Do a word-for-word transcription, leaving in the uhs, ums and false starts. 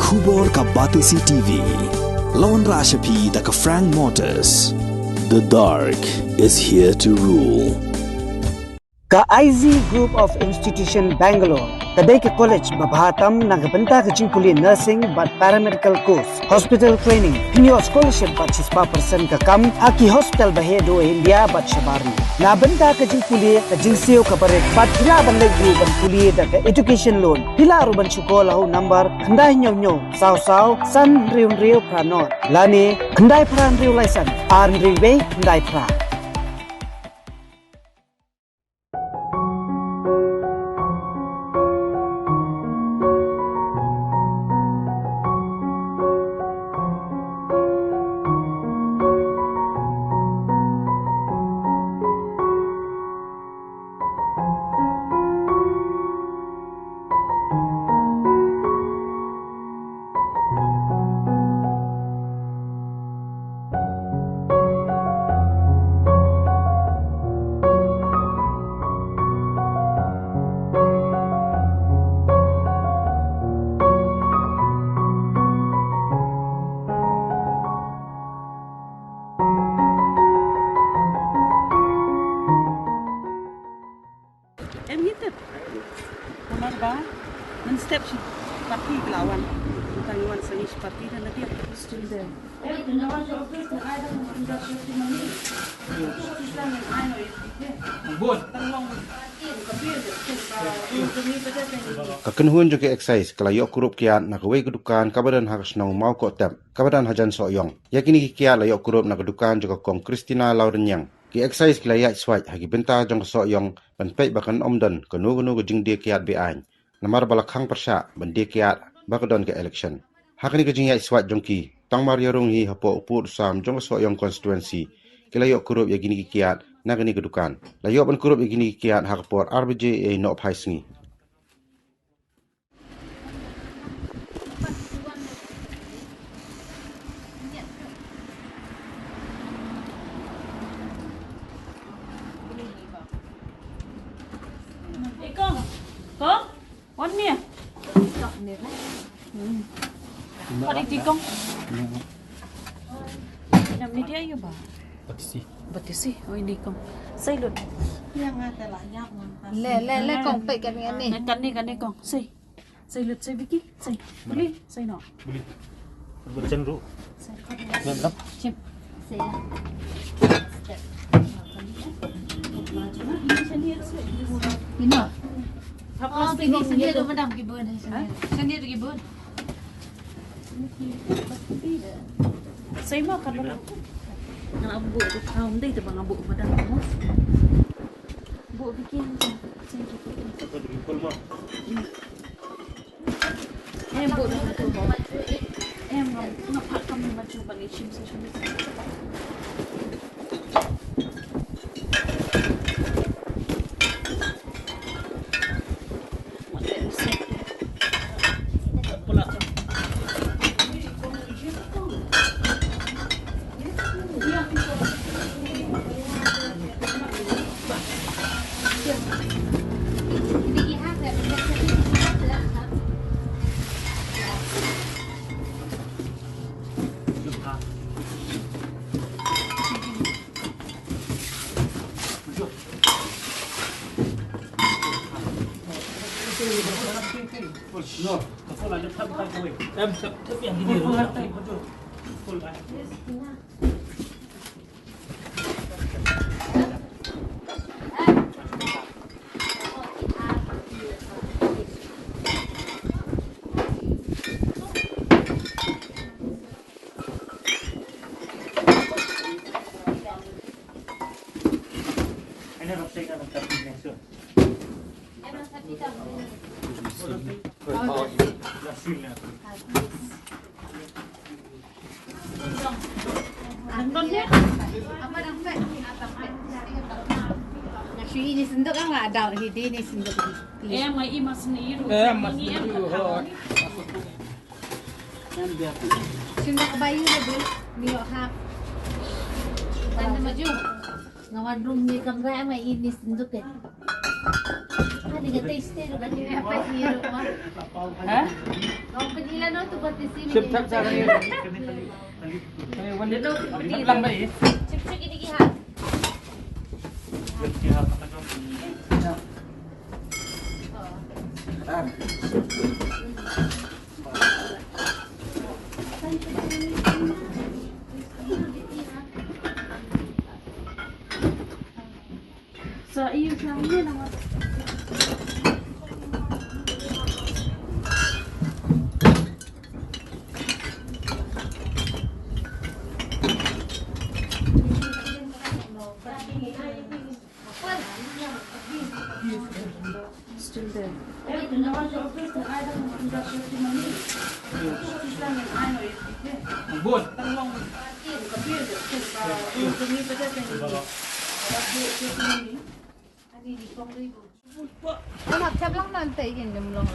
Khubor ka Batesi T V. La wanrah sha phi da ka Frank Motors. The dark is here to rule. Ka I Z Group of Institution Bangalore ka dei ka college ba bha tam na ka bynta ka jingpule nursing bad paramedical course, hospital training, pynïoh scholarship bad shispah percent ka kam ha ki hospital ba heh duh ha India bad shabar. Na bynta ka jingpule ka jingsiew kaba rit bad phi lah ban leit ruh ban pule da ka education loan. Phi lah ruh ban shu call ha u number khyndai hynñiew hynñiew saw saw san hynriew hynriew phra nod lane khyndai phra hynriew lai san ar hynriew wei khyndai phra. Em ngi tip. Namar ba mynstep shi parti ki la wan. Tang wan sa ngi shi parti da na dia. Still there. Ka kynhun jong ki excise ka la ïoh kurup kiad na kawei ka dukan kaba don ha ka shnong Mawkohtep kaba don hajan Sohiong. Ïa kine ki kiad la ïoh kurup na ka dukan jong ka Kong Christina Lawriniang. Ki excise ki la ïaid swait ha ki bynta jong ka Sohiong ban peit ba kan ym don kano kano ka jingdie kiad be-aiñ. Namar ba la khang pyrshah ban die kiad ba ka don ka election. Ha kane ka jingïaid swait jong ki, tang mar ïarung hi hapoh u pud u sam jong ka Sohiong constituency, ki la ïoh kurup ïa kine ki kiad na kane ka dukan. La ïoh ban kurup ïa kine ki kiad ha ka por ar baje ei nohphai sngi. Wan mia. Padi tikong. Nam ni dia yu ba. Batisi. Batisi. Oh, ini kong. Sai lut. Le le le kong, pek kan ni. Kan ni, kan ni kong. Sai. Sai lut, sai biki. Sai. Beli, sai no. Beli. Bercen ru. Sai. Ngam lam. Chip. Sai. Ino. Apa sini sini tu madam kibun. Sini tu kibun. Sai ma kan. Ngam buh tu kau ndai tu bang buh madam. Buh bikin. Sai. Em, buh dah tu, buh. Em, ngam, ngam pat kam ni maju bang ichim sa chim. Nga shu ini senduk kan, nga ada hidi ini senduk. Eh, mai i mas ni iru. Eh, mas ni iru. Senduk bayu le bun. Ni yo ha. Tanda maju. Nga wan room ni kamra, mai ini senduk eh. Ani ka taste ru ka ni apa iru ma. Ha? Kau pergi Ship thap sa kane. Kane wan lang bai. Still there. Em ap chap lang nan te yin lim long.